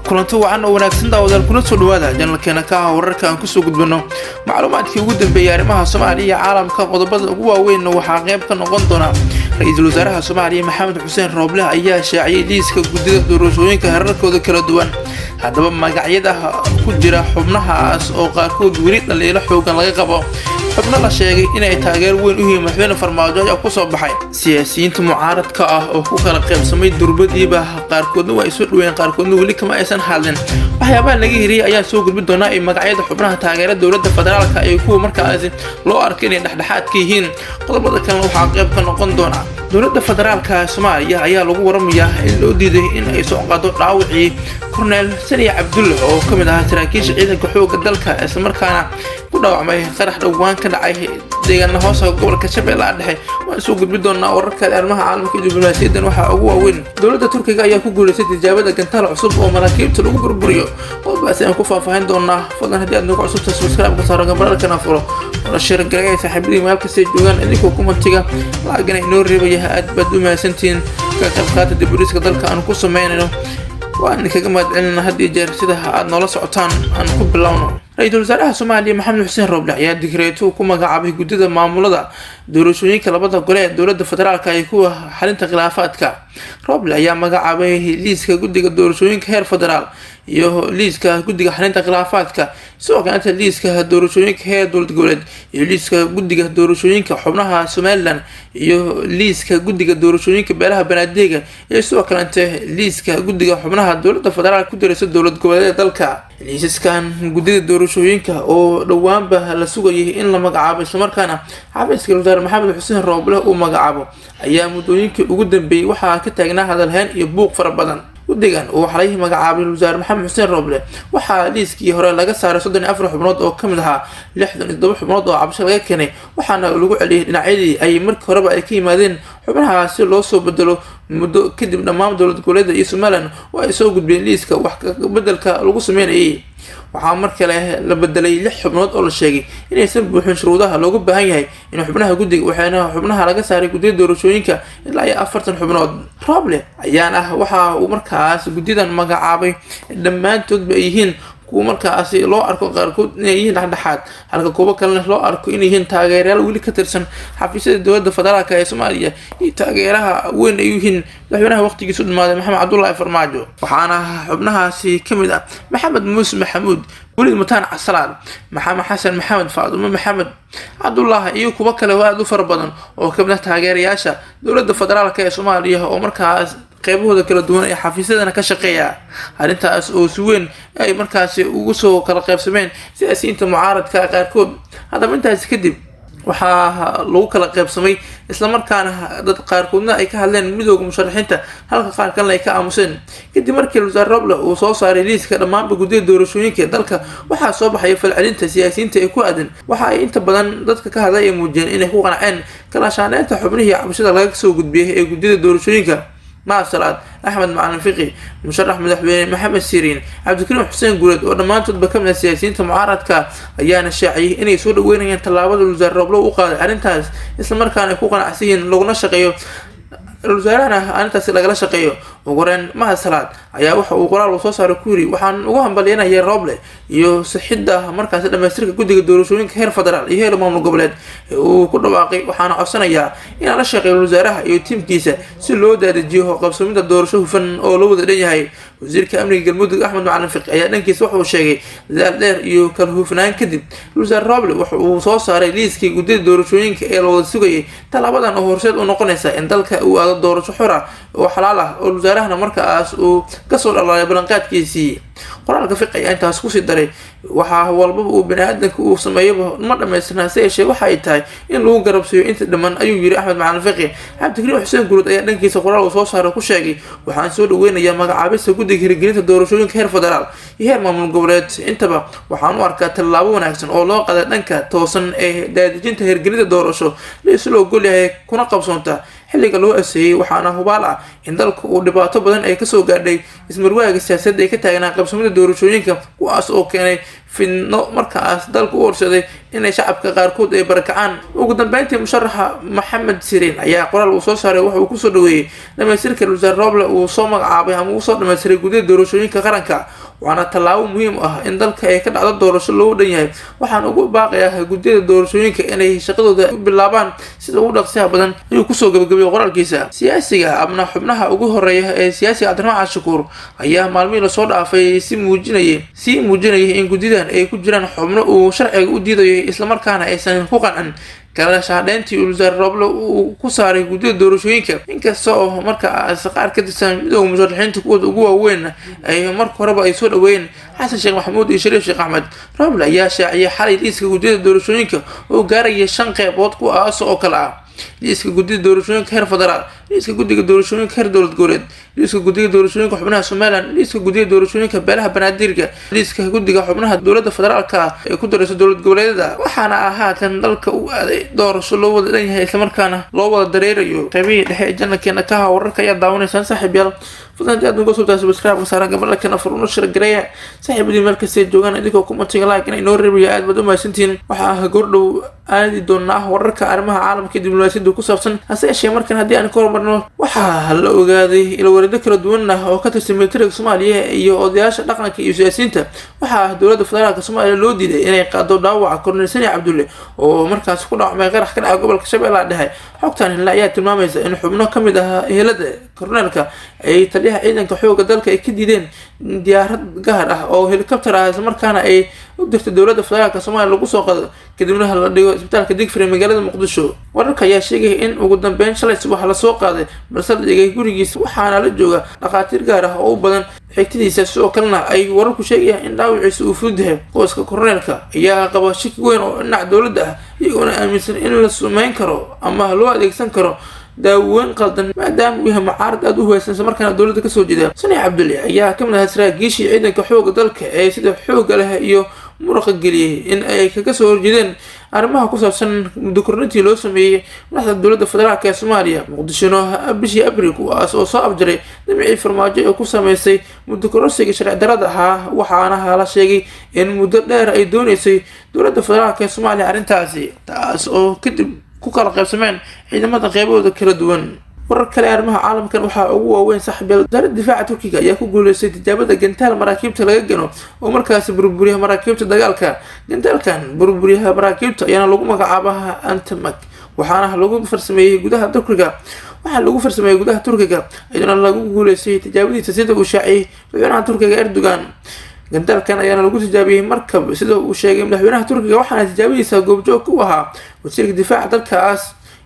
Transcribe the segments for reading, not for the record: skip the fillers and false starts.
Kulanti wacan oo wanaagsan daawadaal, kuna soo dhawaada janalkeena ka ah wararka aan kusoo gudbino macluumaadkii ugu dambeeyay arrimaha Soomaaliya iyo caalamka. Qodobada ugu waaweynna waxaa qayb ka noqon doona: ra-iisul wasaaraha Soomaaliya Maxamed Xuseen Rooble ayaa shaaciyay liiska guddida doorashooyinka herarkooda kala duwan. Haddaba magacyada ku jira xubnahaas oo qaarkood weli dhaliilo xoogan laga qabo, xubno la sheegay inay taageer weyn u yihiin madaxweyne Farmaajo ayaa kusoo baxay. Siyaasiyiinta mucaaradka ah oo ku kala qaybsamay durbadiiba, qaarkoodna waa ay soo dhaweeyeen, qaarkoodna weli kama aysan hadlin. Waxyaabaha laga hiriyay ayaa soo gudbin doonaa iyo magacyada xubnaha taageera dowladda federaalka iyo kuwa markaasi loo arkay inay dhexdhexaad ka yihiin. Qodobada kalena waxaa qayb ka noqon doona: dowladda federaalka Soomaaliya ayaa lagu waramayaa in loo diiday in ay soo qaado dhaawacii Korneel Saniya Cabdulle oo ka mid ahaa saraakiisha ciidanka xoogga dalka, islamarkaana ku dhaawacmay qarax dhowaan ka dhacay deegaana hoosa gobolka Shabeellaha Dhexe. Waan soo gudbin doonaa warar kale. Arrimaha caalamka iyo diblomaasiyaddan waxaa ugu waaweyn: dowladda Turkiga ayaa ku guulaystay tijaabada gantaal cusub oo maraakiibta lagu burburiyo. Qodobkaasi aan ku faahfaahin doonaa. Fadlan haddii aad nagu cusubta, subscribe ka saaro, gambaraalkana furo, wala share gareeya saaxiibadii meel kastay joogaan, idinkoo commentiga lacagana inoo reebaya. Aad baad u mahadsantihiin ka qayb qaata dib u dhiska dalka aan ku sameynayno. Waan idinkaga mahadcelinaa had iyo jeer sida aad noola socotaan. Aan ku bilowno. Ra-iisul wasaaraha Soomaaliya Maxamed Xuseen Rooble ayaa digreeto ku magacaabay guddida maamulada doorashooyinka labada gole ee dowladda federaalka iyo kuwa xalinta khilaafaadka. Rooble ayaa magacaabay liiska guddiga doorashooyinka heer federaal iyo liiska guddiga xalinta khilaafaadka, sidoo kaleta liiska doorashooyinka heer dowlad goboleed iyo liiska guddiga doorashooyinka xubnaha Somaliland iyo liiska guddiga doorashooyinka beelaha Banaadeega iyo sidoo kalete liiska guddiga xubnaha dowladda federaalka ku diraysa dowlad goboleedyada dalka. Liisaskan guddida doorashooyinka oo dhowaanba la sugayay in la magacaabo, islamarkaana xafiiska wasaare Maxamed Xuseen Rooble uu magacaabo, ayaa muddooyinkii ugu dambeeyey waxaa ka taagnaa hadalhayn iyo buuq fara badan. Guddigan uu xalay magacaabay wasaare Maxamed Xuseen Rooble waxaa liiskii hore laga saaray 34 xubnood oo kamid ahaa 67 xubnood oo cabasho laga keenay, waxaana lagu celiyay dhinacyadii ay markii horeba ay ka yimaadeen xubnaha si loo soo bedelo. Muddo kadib dhammaan dowlad goboleeda iyo Somaliland oo ay soo gudbeen liiska wax bedelka lagu sameynayay. Waxaa mar kale la bedelay lix xubnood oo la sheegay inaysan buuxin shuruudaha looga baahan yahay in xubnaha guddiga, waxaana xubnaha laga saaray guddida doorashooyinka ilaa iyo 40 xubnood. Rooble ayaan ah waxa uu markaas guddidan magacaabay dhammaantoodba ay yihiin kuwa markaasi loo arko qaarkood inay yihiin dhexdhexaad, halka kuwo kalena loo arko inay yihiin taageerayaal weli ka tirsan xafiisyada dowladda federaalka ee Soomaaliya iyo taageeraha weyn ay yihiin madaxweynaha waqtigiisu dhimaaday Maxamed Cabdullaahi Farmaajo. Waxaana xubnahaasi ka mid ah Maxamed Muuse Maxamuud, Welid Mutaan Casalaad, Maxamed Xasan Maxamed, Faadumo Maxamed Cabdulaahi iyo kuwo kale oo aada u fara badan oo kamid ah taageerayaasha dowladda federaalka ee Soomaaliya oo markaas qeybahooda kala duwan ee xafiisyadana ka shaqeeya. Arrintaas oo si weyn ay markaasi ugu soo kala qaybsameen siyaasiyiinta mucaaradka qaarkood. Haddaba intaasi kadib waxaa lagu kala qaybsamay, islamarkaana dad qaarkoodna ay ka hadleen midooda musharaxiinta, halka qaar kalena ay ka aamuseen. Kadib markii wasaare Roble uu soo saaray liiska dhammaanba guddida doorashooyinka ee dalka, waxaa soo baxaya falcelinta siyaasiyiinta ee ku aadan. Waxa ay inta badan dadka ka hadlay ay muujiyeen inay ku qanceen kala shaaneynta xubnihii cabashada laga soo gudbiyay ee guddida doorashooyinka. Maasalaad, Axmed Macalin Fiqi, musharax madaxweyne Maxamed Siriin, Cabdikariim Xuseen Guuleed oo dhammaantoodba kamid ah siyaasiyiinta mucaaradka ayaana shaaciyay inay soo dhaweynayaan tallaabada wasaare Roble u qaaday arrintaas, islamarkaana ay ku qanacsan yihiin laguna shaqeeyo, wasaarahana arrintaasi lagala shaqeeyo. Ugu horeyn Mahad Salaad ayaa waxa uu qoraal uu soo saaray ku yiri: "Waxaan ugu hambalyanaya Rooble iyo sixidda markaasi dhamaystirka guddiga doorashooyinka heer federaal iyo heer maamul goboleed ee uu ku dhawaaqay. Waxaana codsanayaa inaan la shaqeeyo wasaaraha iyo tiimkiisa si loo daadajiyo qabsoomida doorasho hufan oo loo wada dhan yahay." Wasiirka amniga Galmudug Axmed Macalin Fiqi ayaa dhankiisa wuxuu sheegay: "Dadaal dheer iyo kala hufnaan kadib, wasaare Rooble waxa uu soo saaray liiskii guddida doorashooyinka ee la wada sugayay. Tallaabadan oo horseed u noqonaysa in dalka uu aado doorasho xor ah oo xalaal ah, oo wasaarahana markaas uu kasoo dhalaalay ballanqaadkiisii." Qoraalka Fiqi ayaa intaas kusii daray: "Waxaa walbaba uu bani-aadanka uu sameeyaba ma dhamaystirnaa, se yeeshee waxa ay tahay in lagu garabsiiyo inta dhiman," ayuu yiri Axmed Macalin Fiqi. Cabdikariim Xuseen Guuleed ayaa dhankiisa qoraal uu soo saaray ku sheegay: "Waxaan soo dhaweynayaa magacaabista guddiga hirgelinta doorashooyinka heer federaal iyo heer maamul goboleed intaba. Waxaan u arkaa tallaabo wanaagsan oo loo qaday dhanka toosan ee daadejinta hirgelinta doorasho la isla ogol yahay kuna qabsoonta xilliga loo aseeyey. Waxaana hubaal ah in dalka uu dhibaato badan ay kasoo gaadhay ismarwaaga siyaasadda ay ka taagnaa qabsamida doorashooyinka, kuwaas oo keenay fidno markaas dalka u horseeday inay shacabka qaarkood ay barakacaan." Ugu dambeyntii musharaxa Maxamed Siriin ayaa qoraal uu soo saaray waxa uu kusoo dhaweeyey dhamaystirka wasaare Rooble uu soo magacaabay ama uu soo dhamaystiray guddida doorashooyinka qaranka. Waana tallaabo muhiim ah in dalka ay ka dhacdo doorasho loo dhan yahay. Waxaan ugu baaqayaa guddiyada doorashooyinka inay shaqadooda u bilaabaan sida ugu dhaqsiyaha badan, ayuu kusoo gabagabiyey qoraalkiisa. Siyaasiga abna xubnaha ugu horeeya ee siyaasiga Cabdiraxmaan Cabdishakuur ayaa maalmihii lasoo dhaafay si muujinayay sii muujinayay in guddidan ay ku jiraan xubno uu sharciga u diidayo, islamarkaana aysan ku qancin kala shaadheyntii wasaare Rooble uu ku saaray guddida doorashooyinka. Inkasta oo markaas qaar ka tirsan midooda musharaxiinta kuwooda ugu waaweyn ay marka horeba ay soo dhaweeyeen Xasan Sheekh Maxamuud iyo Shariif Sheekh Axmed, Rooble ayaa shaaciyay xalay liiska guddida doorashooyinka oo gaaraya 5 qeybood, kuwaas oo kale ah: liiska guddida doorashooyinka heer federaal, liiska guddiga doorashooyinka heer dowlad goboleed, liiska guddiga doorashooyinka xubnaha Somaliland, liiska guddiga doorashooyinka beelaha Banaadirka, liiska guddiga xubnaha dowladda federaalka ee ku dareysa dowlad goboleedyada. Waxaana haatan dalka u aaday doorasho loo wada dhan yahay, islamarkaana loo wada dareerayo. Qaybihii dhexe ee janalkeena kaha wararka ayaa daawanaysaan, saaxiib yaal. Fadlan haddii aad nagu soo subscribe saaran, gabadha furno, share gareeya saaxiibadii meel kastay joogaan, idinkoo commentiga like inay noo reebayo. Aad baad u mahadsantihiin. Waxaa goordhow aadi doonaa wararka arrimaha caalamka iyo diblomaasiyadda ku saabsan. Hase yeeshee markan haddii aan ka horumarno, waxaa la ogaaday ilwareedyo kala duwan ah oo ka tirsan militariga Soomaaliya iyo odayaasha dhaqanka iyo siyaasiyiinta, waxaa dowladda federaalka Soomaaliya loo diiday inay qaado dhaawaca Korneyl Sani Cabdulle oo markaas ku dhaawacmay qarax ka dhaca gobolka Shabeellaha Dhexe. Xogtan hilla ayaa tilmaamaysa in xubno ka mid ah ehelada korneelka ay taliyaha ciidanka xoogga dalka ay ka diideen diyaarad gaar ah oo helicopter ah, islamarkaana ay u dirtay dowladda federaalka Soomaaliya lagu soo qado, kadibna la dhigo isbitaalka Digfar ee magaalada Muqdisho. Wararka ayaa sheegaya in ugu dambeyn shalay subax lasoo qaaday, balse la dhigay gurigiisa, waxaana la jooga dhakhaatiir gaar ah oo u badan xigtadiisa. Sidoo kalena ay wararku sheegayaan in dhaawaciisa uu fudud yahay. Qoyska korneelka ayaa qaba shaki weyn oo dhinaca dowladda ah, iyagoona aaminsan in la sumeyn karo ama loo adeegsan karo daaweyn qaldan, maadaama uu yahay mucaarad aada u hubaysan, islamarkaana dowladda kasoo jeeda. Sani Cabdulle ayaa kamid ahaa saraakiishii ciidanka xoogga dalka ee sida xoogga leh iyo muruqa geliyey in ay kaga soo horjeedeen arrimaha ku saabsan muddo kordhintii loo sameeyey madaxda dowladda federaalka ee Soomaaliya Muqdishona bishii Abril, kuwaas oo soo afjaray damcii Farmaajo ee ku sameysay muddo kororsiga sharci darada ahaa. Waxaana la sheegay in muddo dheer ay dooneysay dowladda federaalka ee Soomaaliya arrintaasi, taas oo kadib ku kala qaybsameen ciidamada qeybahooda kala duwan. Warar kale arrimaha caalamkan waxaa ugu waaweyn, saaxiibyaal: wasaaradda difaaca Turkiga ayaa ku guuleystay tijaabada gantaal maraakiibta laga gano oo markaasi burburiya maraakiibta dagaalka. Gantaalkan burburiyaha maraakiibta ayaana lagu magacaaba Antamak, waxaana lagu farsameeyey gudaha Turkiga. Waxaa lagu farsameeyey gudaha Turkiga, iyadana lagu guuleystay tijaabadiisa, sida uu shaaciyey madaxweynaha Turkiga Erdogan. Gantaalkan ayaana lagu tijaabiyey markab, sida uu sheegay madaxweynaha Turkiga, waxaana tijaabadiisa goobjoog ku ahaa wasiirka difaaca dalkaas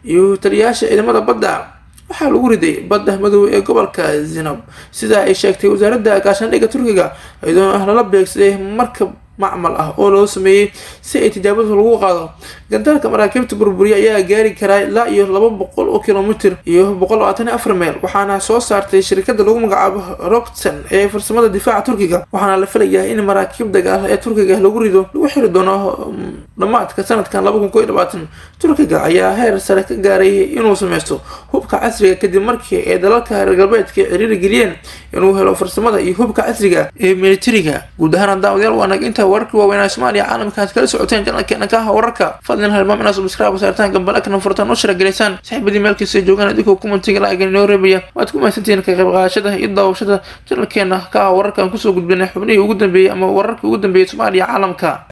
iyo taliyayaasha ciidamada badda. Waxaa lagu riday badda madow ee gobolka Zinab, sida ay sheegtay wasaaradda gaashaandhigga Turkiga, iyadoo lala beegsaday markab macmal ah oo loo sameeyey si ay tijaabada lagu qaado. Gantaalka maraakiibta burburiya ayaa gaari karaa ilaa iyo 200 oo kilomitr iyo 124 meyl, waxaana soo saartay shirkadda lagu magacaabo Roketsan ee farsamada difaaca Turkiga. Waxaana la filayaa in maraakiib dagaal ee Turkiga lagu rido lagu xiri doono dhammaadka sanadkan 2021. Turkiga ayaa heer sare ka gaaray inuu sameysto hubka casriga, kadib markii ay dalalka reer galbeedka ciriiri geliyeen inuu helo farsamada iyo hubka casriga ee militariga. Guud ahaan, daawadayaal, waa naga inta wararkii waaweynaa Soomaaliya caalamka aad kala socoteen janalkeena Kaha Wararka. Fadlan halmaam inaad subscribe saartaan, gambalakana furtaan, u share garaysaan saaxiibadii meel kasta joogaan, idinkoo commentiga like inoo reebaya. Waad ku mahadsantihiin ka qayb qaadashada iyo daawashada janalkeena Kaha Wararka aan kusoo gudbinay xubnihii ugu dambeeyey ama wararkii ugu dambeeyey Soomaaliya caalamka.